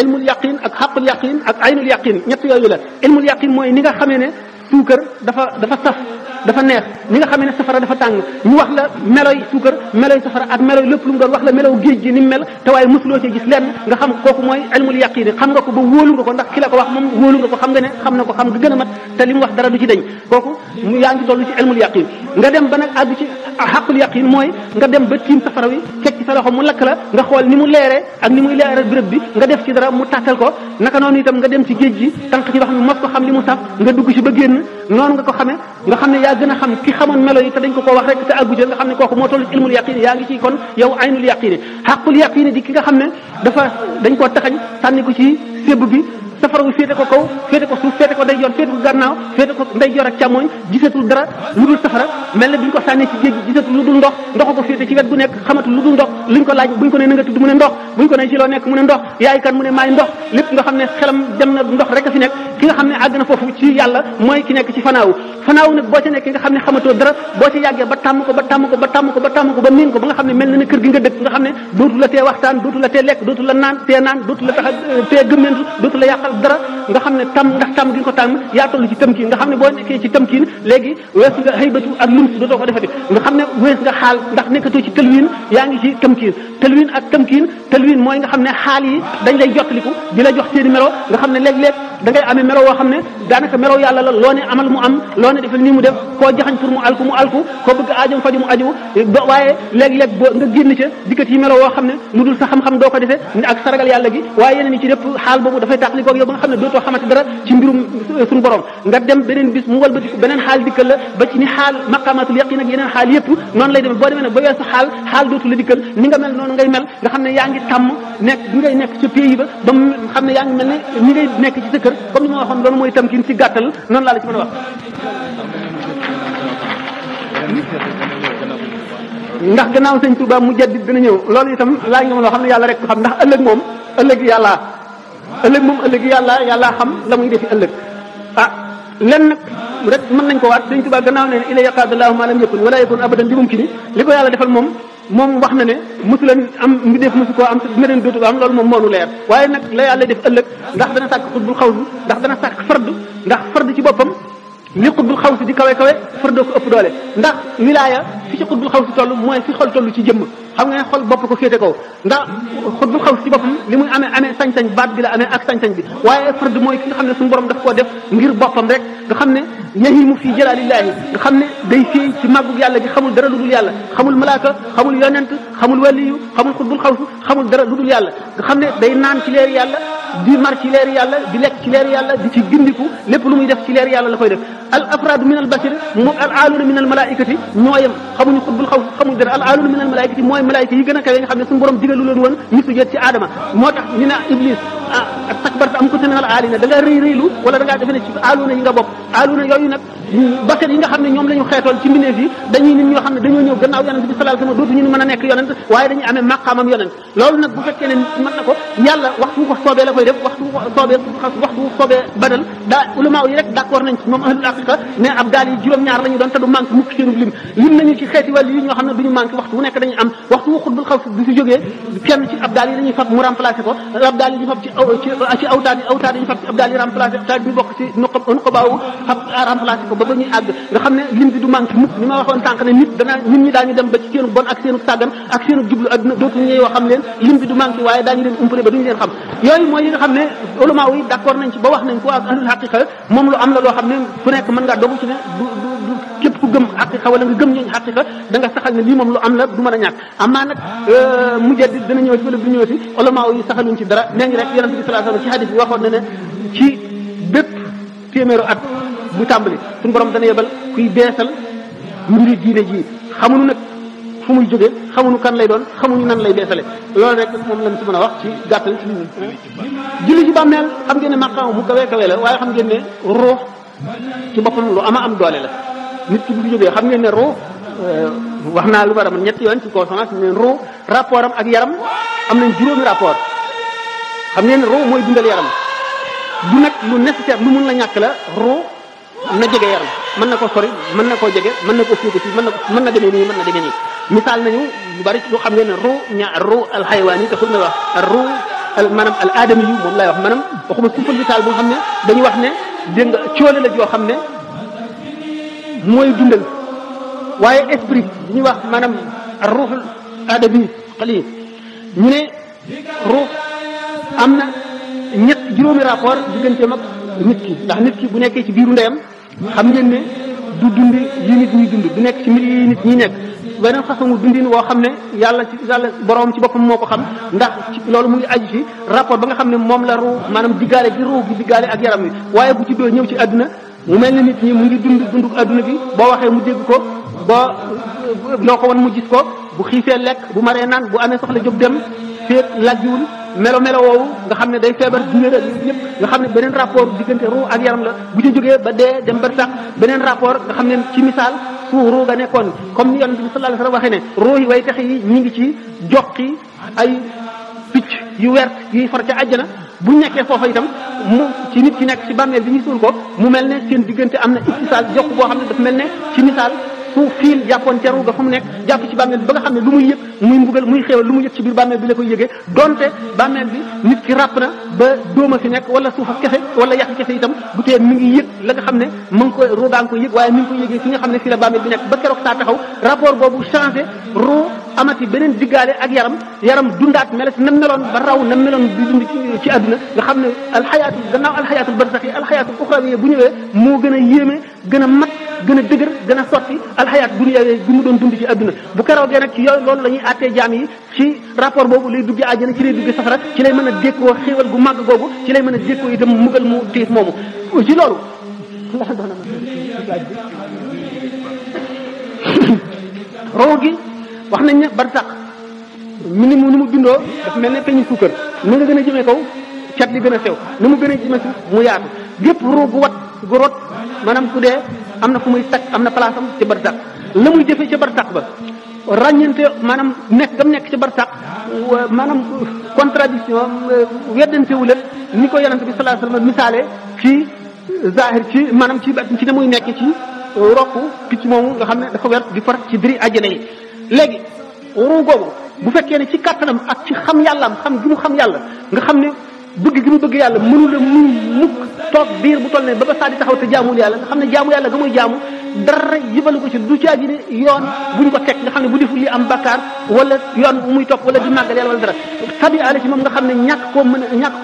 ilmul yaqin ak xaqul yaqin ak aynul yaqin ñett yooyu la ilmul yaqin mooy ni nga xamee ne suukar dafa saf dafa neex ni nga xamee ne safara dafa tàng ñu wax la meloy suukar meloy safara ak meloy lépp lu mu doon wax la melow géej gi ni mu mel te waaye mosuloo ci gis lenn nga xam kooku mooy ilmul yaqin xam nga ko ba wóolu nga ko ndax ki la ko wax moom wóolu nga ko xam nga ne xam na ko xam nga gën a mat te li mu wax dara du ci dañ kooku yaa ngi toll ci ilmul yaqin nga dem ba nag àgg ci xaqul yaqin mooy nga dem ba tiim safara wi fekk ci sa loxo mu lakk la nga xool ni mu leere ak ni muy leere béréb bi nga def ci dara mu tàkkal ko naka noonu itam nga dem ci géej gi tànk ci ndox mi mos ko xam li mu saf nga dugg ci ba génn noonu nga ko xamee nga xam ne yaa gën a xam ki xamoon melo yi te dañ ko wax rek te àggu ca nga xam ne kooku moo toll ci ilmul yaqin yaa ngi ci kon yow aynul yaqin xaqul yaqin di ki nga xam ne dañ koo taxañ sànni ko ci sébb bi safara wi féete ko kaw féete ko suuf féete ko ndeyjoor féete ko gannaaw féete ko ndeyjoor ak càmmoñ gisatul dara lu dul safara mel na bi ñu ko sànnee ci géej gi gisatul lu dul ndox ko féete ci wet gu nekk xamatul lu dul ndox luñ ko laaj buñ ko ne na nga tudd mu ne ndox buñ ko ne ci loo nekk mu ne ndox yaay kan mu ne maay ndox lépp nga xam ne xelam dem na ndox rek a fi nekk ki nga xam ne àgg na foofu ci yàlla mooy ki nekk ci fanaawu nag boo ca nekk nga xam ne xamatoo dara boo ca yàggee ba tàmm ko ba miin ko ba nga xam ne mel na ne kër gi nga dëkk nga xam ne dootu la tee waxtaan dootu la tee lekk dootu la naan dootu la tax tee gëmmentu dootu la yàqal dara nga xam ne tàmm gi nga ko tàmm yaa toll ci tamkiin nga xam ne boo nekkee ci tamkiin léegi wees nga xëybatu ak lumsi dootoo ko defati nga xam ne wees nga xaal ndax nekkatoo ci tëlwiin yaa ngi ci tamkiin tëlwiin mooy nga xam ne xaal yi dañ lay jottaliku di la jox seeni melo nga xam ne léeg-léeg da ngay amee melo woo xam ne daanaka melo yàlla la loo ne amal mu am loo ne defal nii mu def koo jaxañ pour mu alku koo bëgg aajam faju mu aju waaye léeg-léeg boo nga génn ca dikkat yi melo woo xam ne lu dul sa xam-xam doo ko defee ak saragal yàlla gi waaye yeneen yi ci lépp xaal boobu dafay tàqalikoog yow ba nga xam ne dootoo xamante dara ci mbirum suñu borom nga dem beneen bis mu walbatiku beneen xaal dikkal la ba ci ni xaal maqamatul yaqin ak yeneen xaal yëpp noonu lay demee boo demee nag ba weesu xaal dootu la dikkal ni nga mel noonu ngay mel nga xam ne yaa ngi tàmm nekk bi ngay nekk ca pays ba ba mu xam ne yaa ngi mel ne ni ngay nekk ci sa kër comme ni ma waxoon loolu mooy tamkin ci gàttal noonu laa la ci mën a wax ndax gannaaw sëñ Touba mu jaddit dina ñëw loolu itam laaj nga ma loo xam ne yàlla rek ko xam ndax ëllëg moom ëllëg yàlla xam la muy defi ëllëg lenn nag rek mën nañ ko waat sëñ Touba gannaaw ne ila yaqadallahu ma lam yakun wala yakun abadan bi mumkin li ko yàlla defal moom wax na ne mosu leen am mbi def mosu koo am te dina leen dootu am loolu moom moonu leer waaye nag la yàlla def ëllëg ndax dana sàkk xutbul xawsu ndax dana sàkk fard ci boppam li xutbul xawsi di kawe fardoo ko ëpp doole ndax wilaaya fi ci xutbul xawsi toll mooy fi xol toll ci jëmm xam nga ne xol bopp ko féete kaw ndax xutbul xawsi ci boppam li muy amee sañ-sañ baat bi la amee ak sañ-sañ bi waaye fard mooy ki nga xam ne suñu borom daf koo def ngir boppam rek nga xam ne yahimu fi jalalillahi nga xam ne day fii ci màggug yàlla gi xamul dara lu dul yàlla xamul malaaka xamul yonent xamul waliyu xamul xutbul xawsi xamul dara lu dul yàlla nga xam ne day naan ci leer yàlla di mar ci leer yàlla di lekk ci leer yàlla di ci gindiku lépp lu muy def ci leer yàlla la koy def al afradu min al bashar moom al aaluna min al malaikati ñooyam xamuñu xutbul xaw xamuñu dara al aaluna min al malaikati mooy malaayika yi gën a kawe nga xam ne suñu borom digalu leen woon ñu sujjóot ci aadama moo tax ñu ne iblis takbarta am kunta min al aalina da nga rëylu wala da ngaa defe ne ci aaluna yi nga bokk aaluna yooyu nag bashar yi nga xam ne ñoom la ñu xeetoon ci mbindeef yi dañuy nit ñoo xam ne dañoo ñëw gannaaw yonent bi sallallahu alayhi wasallam dootuñu mën a nekk yonent waaye dañuy amee maqaamam yonent loolu nag bu fekkee ne mën na ko yàlla waxtu ko soobee la koy def waxtu soobee badal daa ulama yi rek d'accord nañ ci moom ahlul haqiqa ne ab daal yi juróom-ñaar la ñu doon te du manque mukk seenu lim nañu ci xeeti wàll yi ñoo xam ne duñu manque waxtu wu nekk dañuy am waxtu wu xutbul xaw du si jógee kenn ci ab daal yi dañuy fab mu remplacer ko ab daal yi ñu fab ci awtaad yi ñu fab ci ab daal yi remplacer awtaad ñu bokk ci nuqabaawu fab remplacer ko ba ñuy àgg nga xam ne lim bi du manque mukk ni ma waxoon tànk ne nit ñi daañu dem ba ci seenu bon ak seenu sàggan ak seenu jublu adduna dootuñu ñëw xam leen lim bi du manque waaye daañu leen umpale ba duñu leen xam yooyu mooy yi nga xam ne ulama yi d'accord nañ ci ba wax nañ ko ak ahlul haqiqa moom lu am la loo xam ne fu nekk mën ngaa dogu ci ne du képp ku gëm haqiqa wala nga gëm ñooñu haqiqa da nga saxal ne lii moom lu am la du mën a ñàkk amaa nag mujaddid dana ñëw ci wala du ñëw ci ulama yi saxaluñ ci dara nee ngi rek yonent bi sallallahu alayhi wasallam ci hadith bi waxoon na ne ci bépp téeméeru at bu tàmbali suñu borom dana yebal kuy beesal mbiri diine ji xamuñu nag fu muy jógee xamuñu kan lay doon xamuñu nan lay beesale loolu rek moom lañ ci mën a wax ci gàttal ci julli ci bàmmeel xam ngeen ne maqaam bu kawe la waaye xam ngeen ne ruux ci boppam lu am doole la nit ki bu jógee xam ngeen ne ruux wax naa lu bari man ñetti yoon ci conférence ne ruux rapport am ak yaram am nañ juróomi rapport xam ngeen ne ruux mooy dundal yaram du nag lu nécessaire lu mun la ñàkk la ruux na jege yaram mën na ko sori mën na koo jege mën na ko féete ci mën na demee nii mën na demee nii misaal nañu lu bari lu xam ngeen ne ruu alxayawaan yi te fu ñu wax ruu maanaam al aadami yu moom lay wax maanaam waxuma suufal misaal boo xam ne dañuy wax ne dégg nga coole la joo xam ne mooy dundal waaye esprit bi ñuy wax maanaam ruuxul aadami xali ñu ne ruux am na juróomi rapport digganteem ak nit ki ndax nit ki bu nekkee ci biiru ndeyam xam ngeen ne du dund yi nit ñuy dund du nekk ci milieu yi nit ñi nekk beneen façon dundin woo xam ne yàlla borom ci boppam moo ko xam ndax loolu mu ngi aju ci rapport ba nga xam ne moom la ruu maanaam diggaale gi ruu gi diggaale ak yaram wi waaye bu ci doo ñëw ci àdduna mu mel ne nit ñi mu ngi dund àdduna bi boo waxee mu dégg ko boo loo ko won mu gis ko bu xiifee lekk bu maree naan bu amee soxla jóg dem féet lajjiwul melo woowu nga xam ne day feebar dunéra ñëpp nga xam ne beneen rapport diggante ruu ak yaram la bu ci jógee ba dee dem ba sax beneen rapport nga xam ne ci misaal fu ruu ga nekkoon comme ni yonent bi sallallahu alayhi wasallam waxee ne ruu yi way taxe yi ñi ngi ci joqi ay picc yu wert yuy far ca àjjana bu nekkee foofa itam mu ci nit ki nekk ci bàmmeel bi ñu suul ko mu mel ne seen diggante am na ittisaal jokk boo xam ne dafa mel ne ci misaal su fiil jàppoon ca ruu ga fa mu nekk jàpp ci bàmmeel bi ba nga xam ne lu muy yëg muy mbugal muy xéewal lu mu yëg ci biir bàmmeel bi la koy yëgee donte bàmmeel bi nit ki ràpp na ba dóoma fi nekk wala suufa kese wala yàq kese itam bu tee mi ngi yëg la nga xam ne mu ngi koy ruu gaa ngi koy yëg waaye mi ngi koy yëgee fi nga xam ne fi la bàmmeel bi nekk ba keroog saa taxaw rapport boobu changé ruu amati beneen diggaale ak yaram dundaat mel nam meloon ba raw nam meloon di dund ci àdduna nga xam ne alxayaatu gannaaw alxayaatul barzaxi alxayaatul uxrawiyya bu ñëwee moo gën a yéeme gën a mat gën a dëgër gën a sotti alxayaat dunyawee bi mu doon dund ci àdduna bu keroogee nag ci yooyu loolu la ñuy àttee jaam yi ci rapport boobu lay duggee àjjana ci lay duggee safara ci lay mën a dékkoo xéewal gu màgg googu ci lay mën a dékkoo itam mugal mu tiis moomu ci loolu roo gi wax nañ ne barsaq ni mu bindoo dafa mel ne peñu suukar ni nga gën a jëmee kaw cat li gën a sew ni mu gën a jëmee suuf mu yaatu gépp ruu gu wat gu rot maanaam ku dee am na fu muy takk am na place am ci barsaq la muy jëfee ca barsaq ba ràññante maanaam nekk gam nekk ci barsaq maanaam contradiction weddantewul ak ni ko yonent bi sallallahu alayhi wasallam misaale ci zahir ci maanaam ci ne muy nekk ci rokku picc moomu nga xam ne dafa wert di far ci diri àjjana yi léegi ruu googu bu fekkee ne ci kàttanam ak ci xam yàllaam xam gi mu xam yàlla nga xam ne bëgg gi mu bëgg yàlla mënula muñ mukk toog biir bu toll ne ba saa di taxaw te jaamul yàlla nga xam ne jaamu yàlla ga muy jaamu dara yëbalu ko ci du caa ji ne yoon buñ ko teg nga xam ne bu deful li am bakkaar wala yoon muy topp wala di màggal yàlla wala dara tabi ala ci moom nga xam ne ñàkk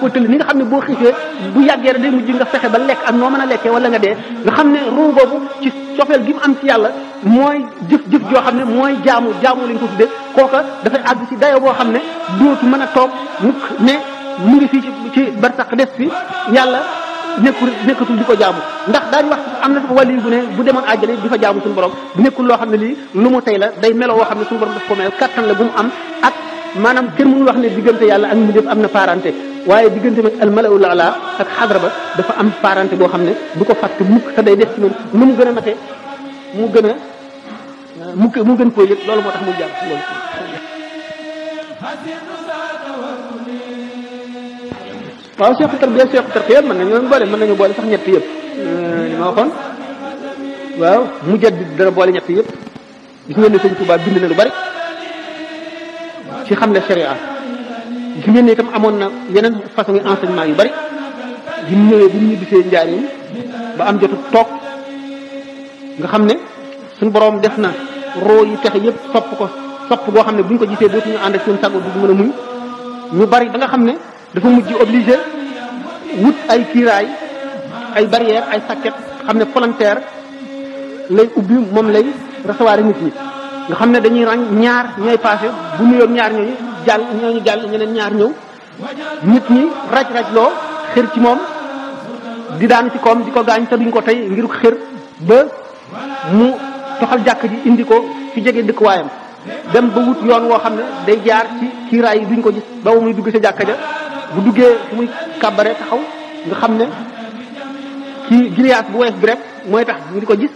koo tëll ni nga xam ne boo xiifee bu yàggee rek day mujj nga fexe ba lekk ak noo mën a lekkee wala nga dee nga xam ne ruu boobu ci cofeel gi mu am ci yàlla mooy jëf joo xam ne mooy jaamu lañ ko tuddee kooka dafay àgg ci dayo boo xam ne dootu mën a toog mukk ne mu ngi fii ci barsaq des fi yàlla nekkatul di ko jaamu ndax daañu wax am na sax wàllu bu ne bu demoon àjjana di fa jaamu suñu borom bu nekkul loo xam ne lii lu mu tey la day melo woo xam ne suñu borom daf ko mel kattan la bu mu am ak maanaam kenn mënul wax ne diggante yàlla ak mu def am na parenté waaye diggante nag al malaul ala ak xadra ba dafa am parenté boo xam ne du ko fàtte mukk te day def ci moom nu mu gën a matee mu gën koo yëg loolu moo tax muy jaam loolu waaw seexu tarbiya mën nañu boole sax ñett yëpp li ma waxoon waaw mujaddid dana boole ñett yëpp gis ngeen ne sëñ Tuubaa bind na lu bari ci xam ne sharia gis ngeen ne itam amoon na yeneen façon enseignement yu bari bi mu ñëwee bi mu ñibbisee njaareem ba am jotu toog nga xam ne suñu boroom def na roo yi texe yëpp sopp goo xam ne buñ ko gisee dootuñu ànd ak seen sago du mën a muñ ñu bari ba nga xam ne dafa mujj obligé wut ay kiiraay ay barrière ay sàkket xam ne volontaire lay ubbi moom lay recevoir nit ñi nga xam ne dañuy ràññ ñaar ñooy passé bu nuyoog ñaar ñooñu jàll ñeneen ñaar ñëw nit ñi raj loo xër ci moom di daan ci koom di ko gaañ te duñ ko tey ngir xër ba mu toxal jàkk ji indi ko fi jege dëkkuwaayam dem ba wut yoon woo xam ne day jaar ci kiiraay yi duñ ko gis ba muy dugg sa jàkka ja bu duggee fu muy kàbbare taxaw nga xam ne ci giliyaas bu wees bi rek mooy tax ñu di ko gis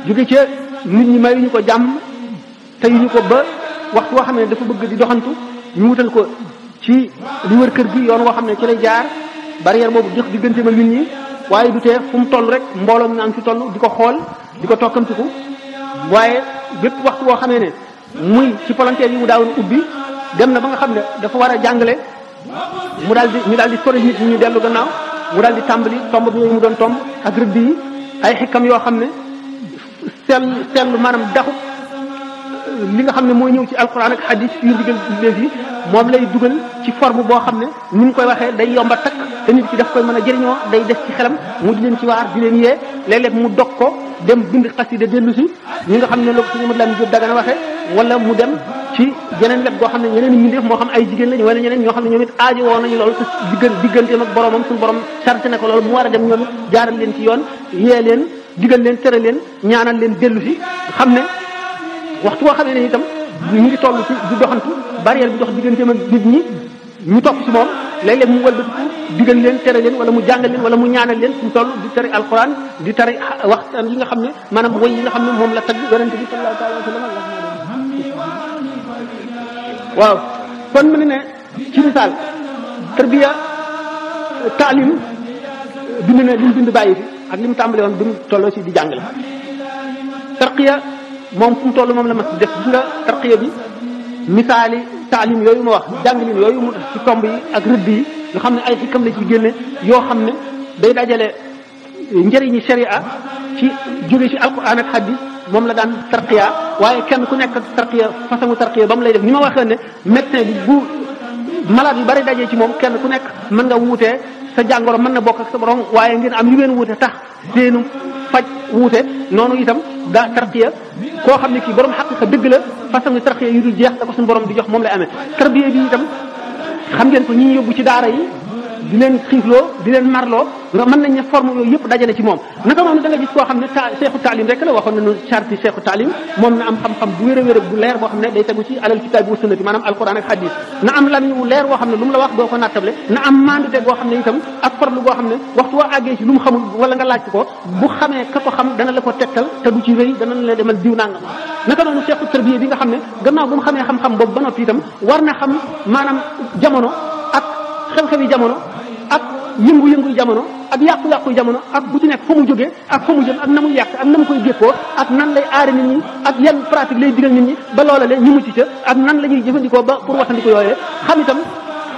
jóge ca nit ñi mayuñu ko jàmm teyuñu ko ba waxtu woo xam ne dafa bëgg di doxantu ñu wutal ko ci li wër kër gi yoon woo xam ne ci lay jaar barrière boobu jox diggante ma nit ñi waaye du tee fu mu toll rek mbooloo mi am ci toll di ko xool di ko tokkamtiku waaye bépp waxtu woo xamee ne muy ci volontaire yi mu daawoon ubbi dem na ba nga xam ne dafa war a jàngale mu daal di ñu daal di sori nit ñi ñu dellu gannaaw mu daal di tàmbali tomb yooyu mu doon tomb ak rëdd yi ay xikam yoo xam ne seetlu maanaam daxu li nga xam ne mooy ñëw ci alquran ak hadis yu digal léegi moom lay dugal ci forme boo xam ne ni mu koy waxee day yomba takk te nit ki daf koy mën a jëriñoo day def ci xelam mu di leen ci waar di leen yee léeg-léeg mu dog ko dem bind xasida dellu si ñi nga xam ne loolu suñu Lam Jóob Dagana waxee wala mu dem ci geneen wet goo xam ne ñeneen ñi def moo xam ay jigéen lañu wala ñeneen ñoo xam ne ñoom it aajo woo nañu loolu te digganteem ak boromam suñu borom chargé na ko loolu mu war a dem ñoom jaaral leen ci yoon yee leen digal leen tere leen ñaanal leen dellu si xam ne waxtu boo xamee ne itam ñu ngi toll ci di doxantu barrière bi dox digganteem ak nit ñi ñu topp ci moom léeg-léeg mu wëlbatiku digal leen tere leen wala mu jàngal leen wala mu ñaanal leen suñu toll di tere alquran di tere waxtaan yi nga xam ne maanaam woy yi nga xam ne moom la tagg yonente bi sallallahu alayhi wa sallam waaw kon mu ne ci misaal tarbiya taalim bind na li mu bind bàyyi fi ak li mu tàmbale woon bi mu tolloo ci di jàngale tarqiya moom fu mu toll moom la mas def gis nga tarqiya bi misaali taalim yooyu ma wax jàngalin yooyu mu ci tomb yi ak rëdd yi nga xam ne ay xikam la ci génne yoo xam ne day dajale njëriñi sharia ci jóge ci alquran ak hadis moom la daan tarqiya waaye kenn ku nekk tarqiya façon tarqiya ba mu lay def ni ma waxee ne médecin bi bu malade yu bari dajee ci moom kenn ku nekk mën nga wuutee sa jàngoro mën na bokk ak sa borom waaye ngeen am yu ngeen wuute tax seenu faj wuute noonu itam daa tarqiya koo xam ne kii borom xaqiqa dëgg la façon tarqiya yu dul jeex da ko suñu borom di jox moom lay amee tarbiya bi itam xam ngeen ko ñi ñu yóbbu ci daara yi di leen xiifloo di leen marloo nga mën nañ ne forme yooyu yëpp dajale ci moom naka noonu da nga gis koo xam ne seexu taalim rek la waxoon nañu charte seexu taalim moom na am xam-xam bu wér a wér bu leer boo xam ne day tegu ci alal kitaab wa sunnati maanaam alquran ak hadis na am lamiñ wu leer boo xam ne lu mu la wax doo ko nattable na am mandute goo xam ne itam ak farlu goo xam ne waxtu woo àggee ci lu mu xamul wala nga laaj ko bu xamee ka ko xam dana la ko tegtal te du ci rëy dana la demal diw nangam naka noonu seexu tarbiya bi nga xam ne gannaaw bu mu xamee xam-xam boobu ba noppi itam war na xam maanaam jamono ak xew-xewi jamono ak yëngu-yëngu jamono ak yàqu-yàqu jamono ak bu ci nekk fa mu jógee ak fa mu jëm ak na muy yàq ak na mu koy gékkoo ak nan lay aare nit ñi ak yan pratique lay digal nit ñi ba loola le ñu mucc ca ak nan la ñuy jëfandikoo ba pour waxandiko yooyee xam itam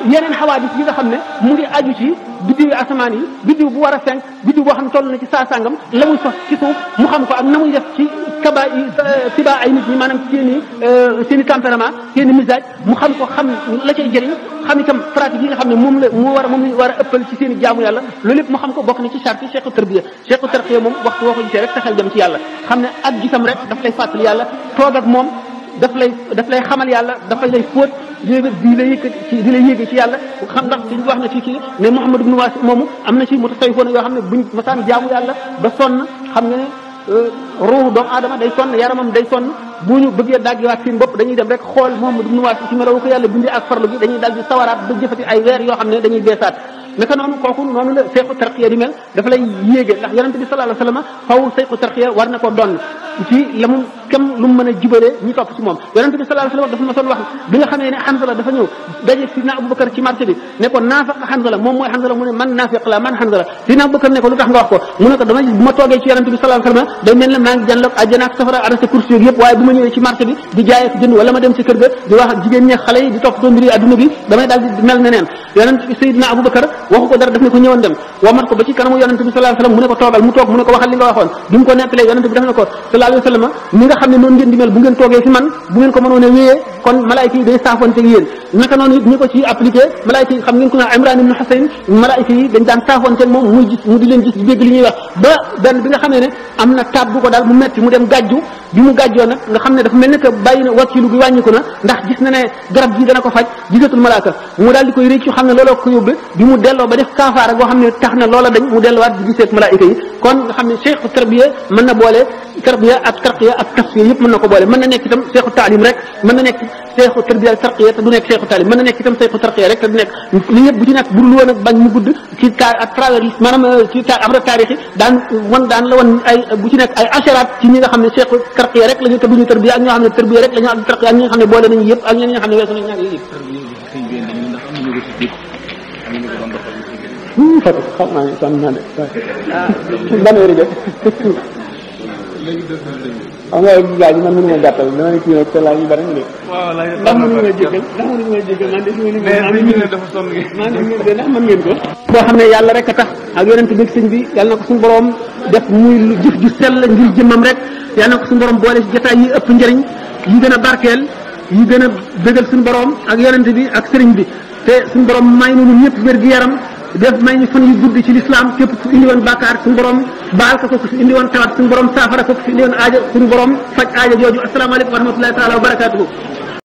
yeneen xawaadis yi nga xam ne mu ngi aju ci biddiwi asamaan yi biddiw bu war a fenk biddiw boo xam ne toll na ci saa sàngam la muy sos ci suuf mu xam ko ak na muy def ci kaba yi tiba ay nit ñi maanaam seen i tempérament seen i misage mu xam ko xam la cay jëriñ xam itam pratique yi nga xam ne moom la war a ëppal ci seen i jaamu yàlla loolu lépp mu xam ko bokk na ci charte cheikhu tarbiya moom waxtu woo ko gisee rek sa xel dem ci yàlla xam ne ak gisam rek daf lay fàttali yàlla toog ak moom daf lay xamal yàlla dafay lay fóot di la yéege ci yàlla xam ndax suñu wax na ci kii ne Muhammad ibn Wasi moomu am na ci mutasawwifoon yoo xam ne buñ masaan jaamu yàlla ba sonn xam nga ne ruuhu doomu aadama day sonn yaramam day sonn bu ñu bëggee daggiwaat seen bopp dañuy dem rek xool Muhammad ibn Wasi ci melawu ko yàlla bindee ak farlu gi dañuy dal di sawaraat ba jëfati ay weer yoo xam ne dañuy beesaat naka noonu kooku noonu la seexu tarqiya di mel dafa lay yéege ndax yonente bi sallallahu alayhi wasallam faw seexu tarqiya war na ko doon ci la mu kem lu mu mën a jubalee ñi topp ci moom yonente bi sallallahu alayhi wasallam dafa ma soon wax bi nga xamee ne Hanzala dafa ñëw daje sidna Abubakar ci marché bi ne ko naafiq Hanzala moom mooy Hanzala mu ne man naafiq la man Hanzala sidna Abubakar ne ko lu tax nga wax ko mu ne ko dama bu ma toogee ci yonente bi sallallahu alayhi wasallam day mel ne maa ngi jànloog àjjana ak safara arrêté course yooyu yëpp waaye bu ma ñëwee ci marché bi di jaay ak jënd wala ma dem ci kër ga di wax ak jigéen ñi xale yi di topp too mbiri adduna bi damay daal di mel neneen yonente bi Seydina Abubakar waxu ko dara daf ne ko ñëwoon dem wamat ko ba ci kanamu yonente bi sallallahu alayhi wasallam mu ne ko toogal mu toog mu ne ko waxal li nga waxoon bi mu ko nettalee yonente bi daf ne ko sallallahu alayhi wasallam ni nga xam ne noonu ngeen di mel bu ngeen toogee fi man bu ngeen ko mënoon a wéyee kon malaayika yi day saafonte ak yéen naka noonu it ñi ko ci appliqué malaayika yi xam ngeen ko naa Imran ibn Husayn malaayika yi dañ daan saafonte ak moom muy gis mu di leen gis di dégg li ñuy wax ba benn bi nga xamee ne am na taab bu ko daal mu metti mu dem gàjju bi mu gàjjoo nag nga xam ne dafa mel ne que bàyyi na wàccilu gi wàññiku na ndax gis na ne garab gi dana ko faj gisatul malaaka mu daal di koy réccu xam ne looloo ko yóbbe bi mu delloo ba def kaafaara goo xam ne tax na loola dañ mu delluwaat di giseek malaayika yi kon nga xam ne cheikhu tarbiya mën na boole tarbiya ak tarqiya ak tasfiya yëpp mën na ko boole mën na nekk itam cheikhu taalim rek mën na nekk cheikhu tarbiya ak tarqiya te du nekk cheikhu taalim mën na nekk itam cheikhu tarqiya rek te du nekk li yëpp bu ci nekk bu dul woon ak bañ mu gudd ci à travers maanaam ci amra taarix yi daan la wan ay bu ci nekk ay asharaat ci ñi nga xam ne cheikhu tarqiya rek la ñu te duñu tarbiya ak ñoo xam ne tarbiya rek la ñu ak tarqiya ak ñi nga xam ne boole nañu yëpp ak ñeneen ñi nga xam ne weesu nañu ñaar yëpp Fatou xam naa ne sànni naa de ban heure xam nga laaj man mënu ma gàttal dama ne kii nag te laaj yu bari de. waaw laaj ndax mënu ma jégal ndax mënu ma jégal man de si ma dafa sonn gi man de ndax mën ngeen ko boo xam ne yàlla rek a tax ak yonent bi sëñ bi yàlla na ko suñu borom def muy lu jëf ju sell ngir jëmmam rek yàlla na ko suñu borom boole ci jotaay yi ëpp njëriñ yi gën a barkeel yi gën a bëggal suñu borom ak yonent bi ak sëriñ bi te suñu borom may nu ñun ñëpp wér gi yaram def may ñu fan yu gudd ci lislaam képp ku indi woon bàkkaar suñu borom baal ko ku fi indi woon tawat suñu borom saafara ko ku fi indi woon aajo suñu borom faj aajo jooju asalaamaaleykum wa rahmatullahi taala wa barakaatuhu